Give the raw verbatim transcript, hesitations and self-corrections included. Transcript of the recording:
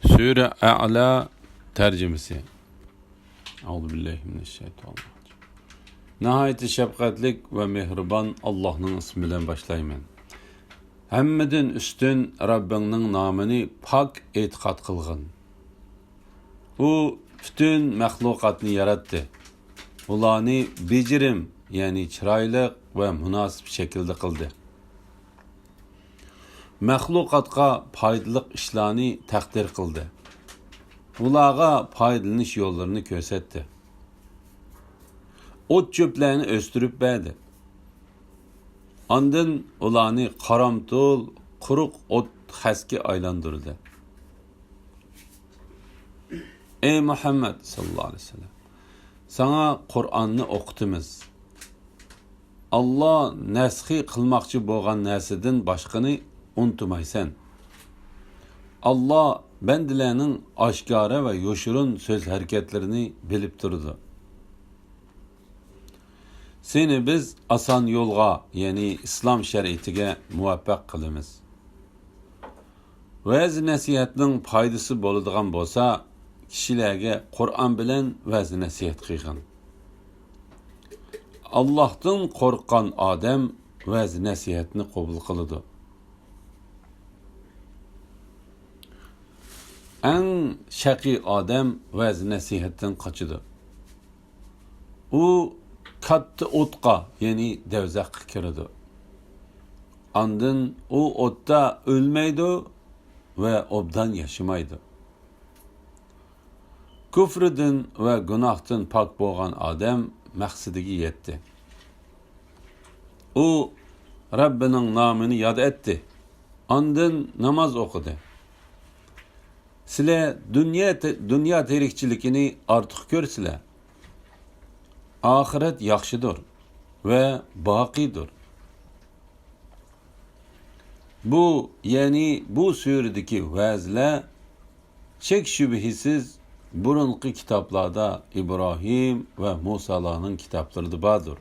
سۈرە ئەئلا تەرجىمىسى. ئەئۇزۇ بىللاھى مىنەششەيتانىررەجىم. ناھايىتى شەپقەتلىك ۋە مېھرىبان ئاللاھنىڭ ئىسمى بىلەن باشلايمەن. ھەممىدىن ئۈستۈن رەببىڭنىڭ نامىنى پاك ئېتىقاد قىلغىن. ئۇ پۈتۈن مەخلۇقاتنى ياراتتى. ئۇلارنى بېجىرىم، يەنى چىرايلىق ۋە مۇناسىپ شەكىلدە قىلدى. مەخلۇقاتقا پايدىلىق ئىشلارنى تەقدىر قىلدى. ئۇلارغا پايدىلىنىش يوللىرىنى كۆرسەتتى. ئوت-چۆپلەرنى ئۆستۈرۈپ بەردى. ئاندىن ئۇلارنى قارامتۇل، قۇرۇق ئوت خەسكە ئايلاندۇردى. ئەي مۇھەممەد ساللاللاھۇ ئەلەيھى ۋەسەللەم، ساڭا قۇرئاننى ئوقۇتىمىز. ئاللا نەسخى قىلماقچى بولغان نەرسىدىن باشقىنى ئۇنتۇمايسەن. ئاللا بەندىلەرنىڭ ئاشكارا ۋە يوشۇرۇن سۆز ھەرىكەتلىرىنى بىلىپ تۇرىدۇ. سېنى بىز ئاسان يولغا، يەنى ئىسلام شەرىئىتىگە مۇۋەپپەق قىلىمىز. ۋەز-نەسىھەتنىڭ پايدىسى بولىدىغان بولسا، كىشىلەرگە قۇرئان بىلەن ۋەز-نەسىھەت قىلغىن. ئاللاھتىن قورققان ئادەم ۋەز-نەسىھەتنى قوبۇل قىلىدۇ. ئەڭ شەقىي ئادەم ۋەز-نەسىھەتتىن قاچىدۇ. ئۇ كاتتا ئوتقا، يەنى دەۋزەخكە كىرىدۇ. ئاندىن ئۇ ئوتتا ئۆلمەيدۇ ۋە ئوبدان ياشىمايدۇ. كۇفرىدىن ۋە گۇناھتىن پاك بولغان ئادەم مەقسىتىگە يەتتى. ئۇ رەببىنىڭ نامىنى ياد ئەتتى. ئاندىن ناماز ئوقۇدى. سىلەر دۇنيا، دۇنيا تىرىكچىلىكىنى ئارتۇق كۆرىسىلەر. ئاخىرەت ياخشىدۇر ۋە باقىيدۇر. بۇ، يەنى بۇ سۈرىدىكى ۋەزلەر شەك-شۈبھىسىز بۇرۇنقى كىتابلاردا ئىبراھىم ۋە مۇسالارنىڭ كىتابلىرىدا باردۇر.